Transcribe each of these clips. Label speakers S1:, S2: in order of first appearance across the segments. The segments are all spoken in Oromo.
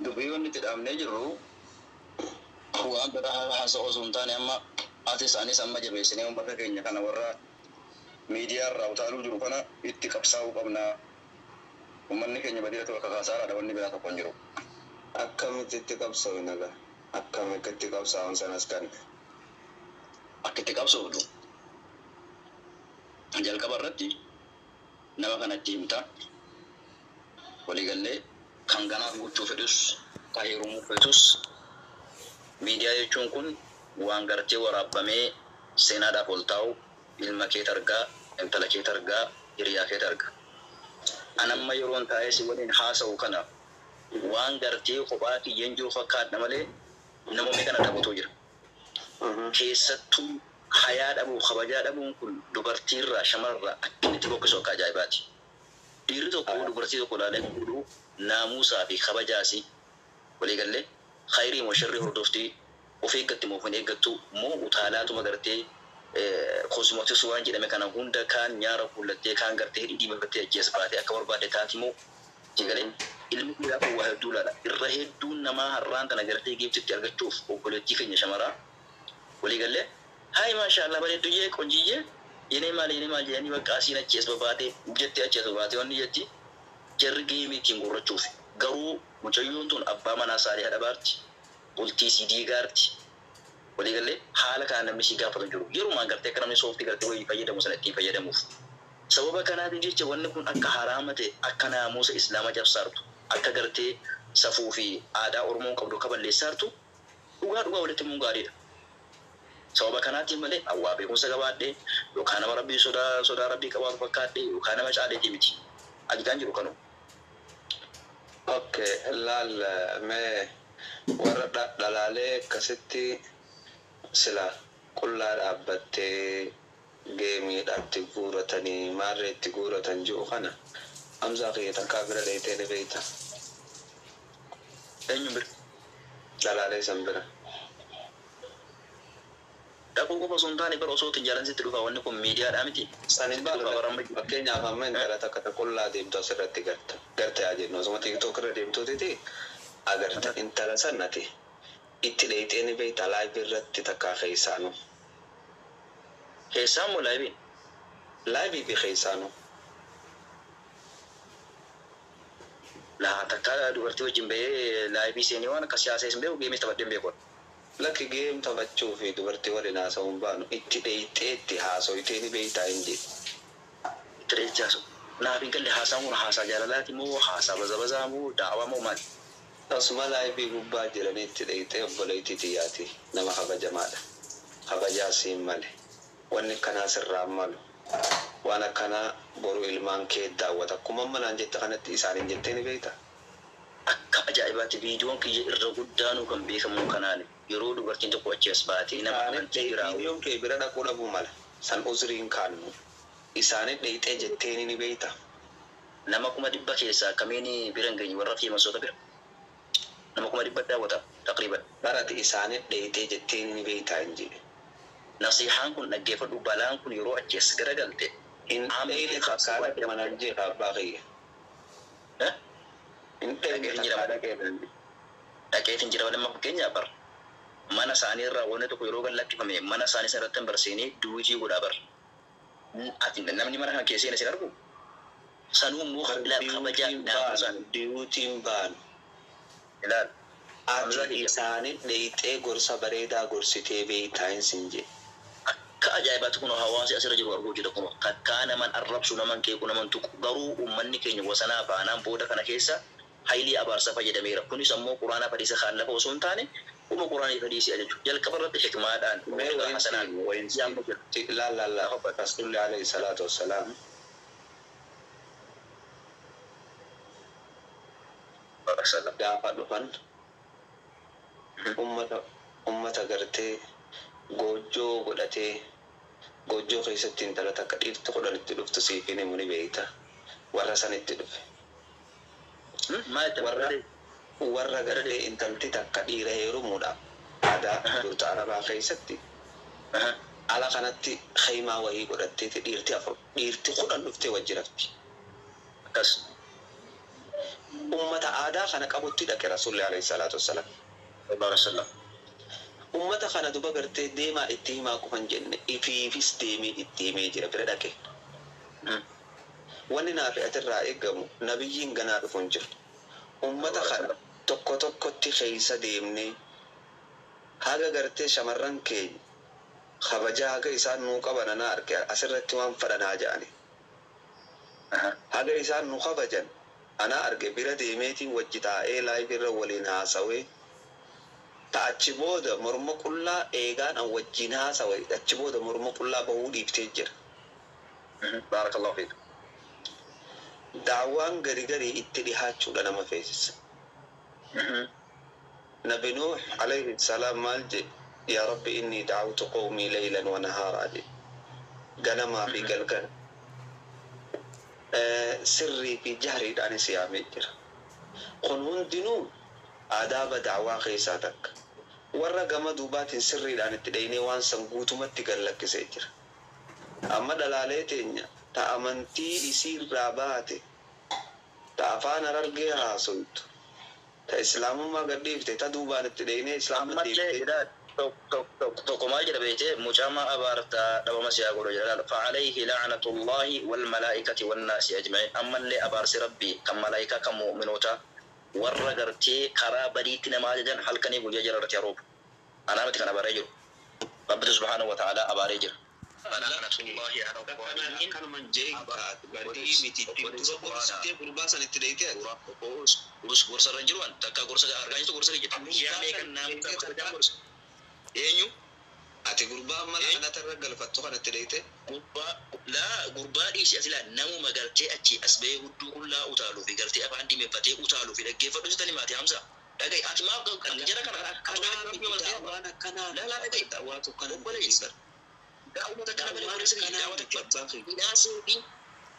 S1: Dubbii wanni itti dhaabnee jirru waan biraa haasa'u osoo hin taane, amma atis anis amma jabeessinee uummata keenya kana warra miidiyaa irraa utaaluu jiru kana itti qabsaa'uu qabna. Uummanni keenya badii irratti bakka kaasaaraadha, wanni biraa tokko hin jiru.
S2: Akkamitti itti qabsa'u nagaa? Akkamitti itti qabsaa'uun sanas kan
S1: Akka itti qabsoofnu jalqaba irratti nama kanatti himta. Waliigallee kan ganaaf gochuu fedhus, kan heerumuu fetus, miidiyaa jechuun kun waan gartee waraabbamee seenaadhaaf ol taa'u. Ilma keet argaa, intala keet argaa, hiriyaa keet argaa. An amma yeroon taa'ee si waliin haasa'u kana waan gartee kophaa kiyyeen jiru fakkaadha malee namoonni kana dhabutu jira. Keessattuu hayaa dhabuu, kabajaa dhabuun kun dubartiirraa, shamarraa akka inni itti bokkisu akka ajaa'ibaati. Dhiirri tokko dubartii tokko ilaalee fuudhuu naamuusaa fi kabajaasi waliigallee khayrii moo sharrii hordoftii, of eeggatti moo of hin eeggattu moo utaalaatuma gartee cosmetics waan jedhame kana hunda kaan nyaara kuullattee, kaan gartee hidhii diimafattee ajjees baatee akka barbaadde taati moo galee ilmi dhiiraa kun waa hedduu ilaala. Irra hedduun namaa har'aan tana gartee giiftitti argachuuf obboleettii keenya shamaraa waliigallee hayi maashaallah bareedduyyee qonjiyyee yenee maal yenee maal jedhanii bakka asiin achi as babaatee jettee achi as babaatee wanni jetti jarri geemii ittiin gurrachuuf. Garuu mucayyoon tun abbaa manaa saaliha dhabaarti, bultii sii diigaarti. Waliigallee haala kana namni sii gaafatu hin jiru. Yerumaan gartee akka namni sooftii gartee wayii fayyadamu sana ittiin fayyadamuuf. Sababa kanaatiin jecha wanni kun akka haraama ta'e, akka naamusa islaama cabsaartu, akka gartee safuu fi aadaa Oromoon qabdu akka balleessaartu dhugaa dhugaa walitti himuun gaariidha. Sababa kanaatiin malee hawaa beekumsa qabaadhee yookaan nama rabbii sodaa rabbii qabaatu fakkaadhee yookaan nama caaleetii miti. Ajitaan jiru kanuma.
S2: Okay, laal, mee warra dhalaalee akkasitti sila qullaa dhaabbattee geemiidhaatti guuratanii maarree itti guuratan jiru kana, Hamzaa kiyya, takkaa bira dheeytee ni beeyta?
S1: Eenyu bira?
S2: Dhalaalee san bira.
S1: Dhaquu qofa osoo hin taane bara osoo xiyyaaran sitti dhufa, wanni kun miidiyaadhaa miti.
S2: San hin
S1: Sitti dhufa
S2: baanu.
S1: bara amma.
S2: Fakkeenyaaf amma intala takka ta qullaa deemtu asirratti garta. Garte haa jennu, osuma TikTok irra deemtuutiti agarta intala san, ati itti dheeytee ni beeyta live irratti takkaa keessaanu?
S1: Keessaan moo liveiin?
S2: Live fi keessaanu.
S1: Laa, takkaa dubartii wajjin bahee live seenee waan akka siyaasaa hin beeku, gameis taphadhee hin beeku.
S2: Lakki, game taphachuu fi dubartii waliin haasa'uun baanu, itti dheeytee itti haasoytee ni beeytaa hin jedhe.
S1: Itti dheeytee haasa'u. Naaf hin galle, haasaan kun haasaa jaalalaati moo haasaa baza moo daawaa moo maali?
S2: Osuma live gubbaa jiranii itti dheeytee, obboleettii xiyyaati, nama kabajamaadha. Kabajaa siin male. Wanni akkanaa sirraan malu. Waan akkanaa boru ilmaan kee daawwata. Akkuma amma naan jette kanatti isaaniin jettee ni beeyta?
S1: Akka ajaa'ibaatti viidiyoon kiyya irra guddaanuu kan beekamu kanaani, yeroo dubartiin tokko achi as baatee nama
S2: Isaanin
S1: amantii biraa
S2: viidiyoon kee bira dhaquu dhabuu mala. San uzriin kaannu. Isaanin dheeyxee jetteeni ni beeyta?
S1: Nama 100,000 keessaa akkamiin bira hin geenye? Warra famousoota bira nama 100,000 daawwata taqriiban.
S2: Barati isaanin dheeyxee jetteeni ni beeytaa hin jedhe.
S1: Nasihaan kun dhaggeeffadhu, balaan kun yeroo achi as garagalte
S2: Hin
S1: ammee
S2: dheeyne
S1: kaasuu
S2: takkaa
S1: waan
S2: dhaqe manaan jeeqa abbaa kiyya. Hin dheeyne
S1: Dhaqeetiin jira.
S2: takkaa dhaqee manaan.
S1: Dhaqeetiin jira malee, fakkeenyaaf bar mana isaanii irraa wanni tokko yeroo gad lakkifame mana isaanii sana irratti hin barseenee duutii godhaa bar. Ati namni mana kana keessa seenee sin argu sanuu immoo
S2: Bar
S1: kabajaa
S2: diyuutiin
S1: naamusaan
S2: baanu, diyuutiin baanu.
S1: Ilaal
S2: Ati
S1: Hamzaa kiyya.
S2: isaanin dheeyxee gorsa bareedaa gorsitee beeytaa hin sin jedhe.
S1: Akka ajaa'ibaatti kun hawaasi asirra jiru arguu jira, kun takkaa naman arrabsu, naman qeequ, naman tuqu, garuu uummanni keenya wasanaa baanaan booda kana keessa haylii abaarsaa fayyadameera. Kunis ammoo quraanaa fadhiisa kaan lafa osoo hin taane uma quraanii fadhiisii ajaju jalqaba irratti hikmaadhaan
S2: Mee
S1: mawqifa
S2: wayin
S1: hasanaan
S2: wayin
S1: yaamnu jira.
S2: Laal laal laal, Rasuulli alayhi salaatu wassalaam gaafa dhufan ummata gartee goojjoo godhatee goojjoo keessatti intala takka dhiirti 10tti dhuftu siifin himu ni beeyta, warra sanitti dhufe.
S1: Maal itti
S2: Warra warra gartee intalti takka dhiira heerumuudhaaf aadaa durta arabaa keessatti ala kanatti khaymaa wayii godhatteeti dhiirti afur, dhiirti 10 dhuftee wajji rafti.
S1: Akkas.
S2: Ummata Aadaa kana qabutti dhaqe Rasuulli alayhi salaatu wassalaam.
S1: Sallallahu alaihi wasallam.
S2: Ummata kana duba gartee deemaa itti himaa qofan jenne, ifiifis deemee itti himee jira, bira dhaqe. Wanni naafi atirraa eeggamu, nabiyyiin ganaa dhufu hin jiru. Ummata kana tokko tokkotti keeysa deemnee haga gartee shamarran keenya kabajaa haga isaan nuu qaban ana arge asirratti waan fadhanaa ja'ani. Haga isaan nu kabajan ana arge, bira deemeetiin wajji taa'ee live irra waliin haasawee, ta achi booda morma qullaa eegaan an wajjiin haasawe, achi booda morma qullaa bahuu dhiiftee jira.
S1: Barakallahu fiik.
S2: Daawwaan gari garii itti dhihaachuudha nama feesisa. Nabi Nuux alayhi salaam maal jedhe? "Yaa Rabbi, innii da'awtu qawmii laylan wa nahaaraa" jedhe. Ganamaa fi galgala. Sirrii fi jahriidhaanis yaamee jira. Kun hundinuu aadaaba da'waa keessaa takka. Warra gama duubaatiin sirriidhaan itti dhaynee waan san guutumatti gad lakkisee jira. Amma dhalaalee teenya ta amantii isiirraa baate, ta afaan Harargee haasoytu, ta islaamummaa gad dhiifte, ta duubaan itti dhaynee islaamatti
S1: Ammallee
S2: dhiifte.
S1: Ilaa, tokko maal jedha beekte? Mucama abaartaa dhabama siyaa godhu jedha. Laal, فعليه لعنة الله والملائكة والناس أجمعين. Ammallee abaarsi Rabbii kan malaayikaa kan mu'minoota warra gartee karaa badiitti nama ajajan halkanii guyyaa jira irratti haroobu. Anaa miti kan abaaree jiru. Rabbitu subhaanahu wa ta'ala abaaree jira. فلعنة الله على الظالمين.
S2: Akkanuman jee badii miti, dura gorsitee gurbaa san itti dhayitee ati.
S1: Gorsa irra jiru, takka gorsa argaa jirtu, gorsa jirtu. Guyyaa meeqa naamusa argaa gorsa. Eenyu?
S2: Ati gurbaa amma la'anata irra galfattu kana itti dhayite.
S1: Gurbaa laa, gurbaa dhiisi, as ilaa, namuma gartee achi as bahee hudduu qullaa utaaluu fi gartee afaan diimeffatee utaaluu fi dhaggeeffadhu sitani maati. Hamza, dhaga'i, ati maaf jara kana
S2: Akkanaa miti da'waan, akkanaa
S1: Laa, laa, dhaga'i.
S2: Da'waatu kana
S1: Obboleessa. Daawwata kana malee
S2: Da'waan
S1: obboleessa kiyya
S2: akkanaa
S1: daawwata
S2: miti, abbaa kee.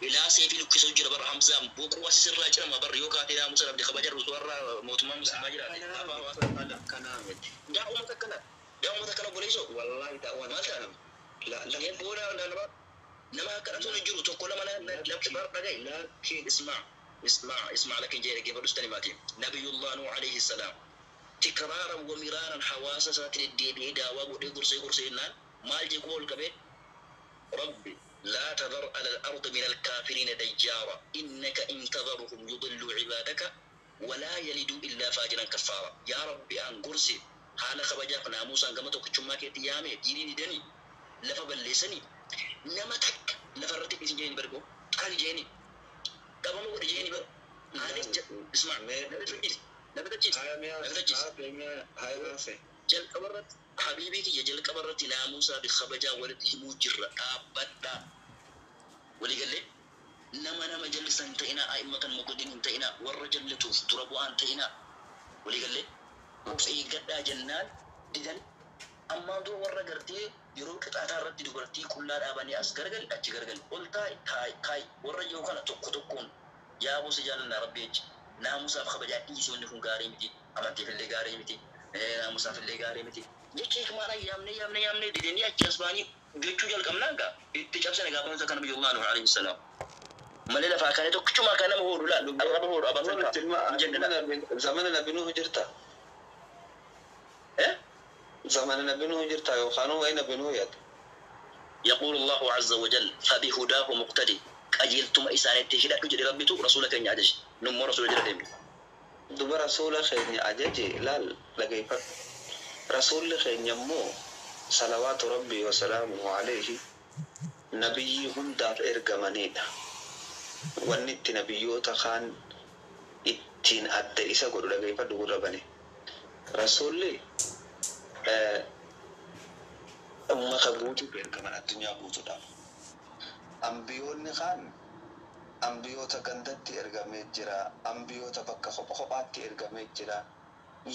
S1: Hidhaasee fi lukkisuu jira bara. Hamzaan boquu as sirraa cirama bara yoo kaatee naamusa dhabde, kabaja ruutu warra mootummaa musliimaa jiraate.
S2: Akkanaa miti, akkanaa miti.
S1: Daawwata kana, daawwata kana, obboleessoo.
S2: Wallahi da'waan
S1: Maal ta'a?
S2: akkanaa miti. La la.
S1: Ee, booda nama akkanatu hin jiru, tokko lama lama bar, dhaga'i.
S2: Lakki.
S1: اسمع اسمع اسمع، لكن جاي كيف رستني ماتي. نبي الله نوح عليه السلام تكرارا ومرارا حواسا ساتر الدي داوا غودي غرسي غرسي نان مال جي قول كبه: ربي لا تذر على الأرض من الكافرين ديارا إنك إن تذرهم يضلوا عبادك ولا يلدوا إلا فاجرا كفارا. يا ربي، أن غرسي حال خبجا ناموسا كما توكچما كيتي يامي ديني دني لفا بلسني nama takka lafarratti isin jeeni bargo xaali jeeni qabama godhe jeeni bar anis isma nama tachiis nama tachiis. Jalqabarratti, habiibii kiyya, jalqabarratti naamusaa fi kabajaa walitti himuu jirra. Dhaabbadhaa, waliigallee nama nama jallisan hin ta'inaa, a'immatan muqaddin hin ta'inaa, warra jallatuuf dura bu'aan ta'inaa, waliigallee of eeggadhaa jennaan didan. Ammaan dura warra gartee yeroo qixaataa irratti dubartii qullaa dhaabanii as garagali achi garagali ol taa'i taa'i taa'i warra jiru kana tokko tokkoon yaaboo si jaalannaa rabbi jechi naamusaaf kabajaa dhiisii, wanni kun gaarii miti, amantiif illee gaarii miti, naamusaaf illee gaarii miti jecha hikmaadhaan yaamnee yaamnee yaamnee didanii achi as ba'anii jechuu jalqabnaan gaa itti cabsane gaafa kana Nabiyullah Nuh alayhi salaam malee lafaa kana tokkichuma kan nama hoodhu laal arraba hoodhu abarsan kaa hin jenne laal.
S2: Zamana Nabi Nuhu jirta?
S1: Eh.
S2: Zamana Nabi Nuhu jirta yookaan waa'ee Nabi Nuhu yaadda?
S1: يقول الله عز وجل: فبهداه مقتدي. qajeeltuma isaanitti hidhadhu jedhe Rabbitu rasuula keenya ajaje, nummoo rasuula jala deemne.
S2: Duba rasuula keenya ajaje, laal, dhageeffadhu. Rasuulli keenya immoo salawaatu Rabbii wa salaamuhu alayhi nabiyyii hundaaf ergamanidha. Wanni itti nabiyyoota kaan ittiin adda isa godhu, dhageeffadhu, gurra bane. Rasuulli ummata guutuuf ergaman, addunyaa guutuudhaaf. Ambiyoonni kaan ambiyoota gandatti ergamee jira. Ambiyoota bakka kopha kophaatti ergamee jira.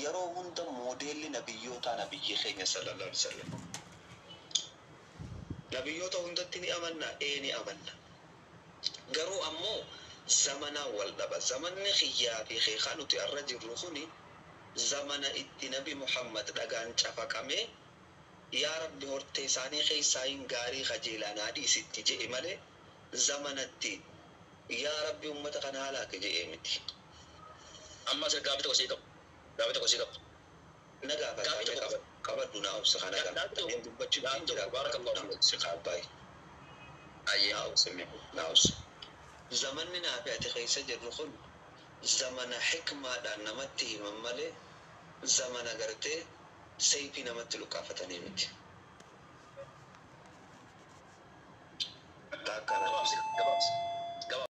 S2: Yeroo hunda moodeelli nabiyyootaa nabiyyii keenya sallallahu alaihi wasallam. Nabiyyoota hundatti ni amanna, ee ni amanna. Garuu ammoo zamanaan wal dhaba. Zamanni kiyyaa fi keekaa nuti arra jirru kuni zamana itti Nabi Muhammad dhagaan cafaqamee "Yaa Rabbi, hortee isaanii keessaa hin gaarii kajeelaa naa dhiisitti" jedhe malee zamanatti "Yaa Rabbi, ummata kana halaake" jedhee miti.
S1: Amma asirra gaaffii tokko sii qabu. Gaaffii tokko sii qabu.
S2: Na gaafataa
S1: Gaaffii
S2: mee
S1: tokko.
S2: Qabadhu naa obsa kana
S1: Gaaffii
S2: gaafadhu.
S1: tokko.
S2: Dubbachuu
S1: Gaaffii
S2: jira
S1: tokko. Baarakallahu
S2: naa
S1: fiik.
S2: obsi kaabbaay.
S1: Ayyee.
S2: Naa obsi mee naa obsi. Zamanni naa fi ati keessa jirru kun zamana xikmaadhaan namatti himan malee zamana gartee sayfii namatti luqqaafatanii miti. Akkana.
S1: Gabaabsi gabaabsi.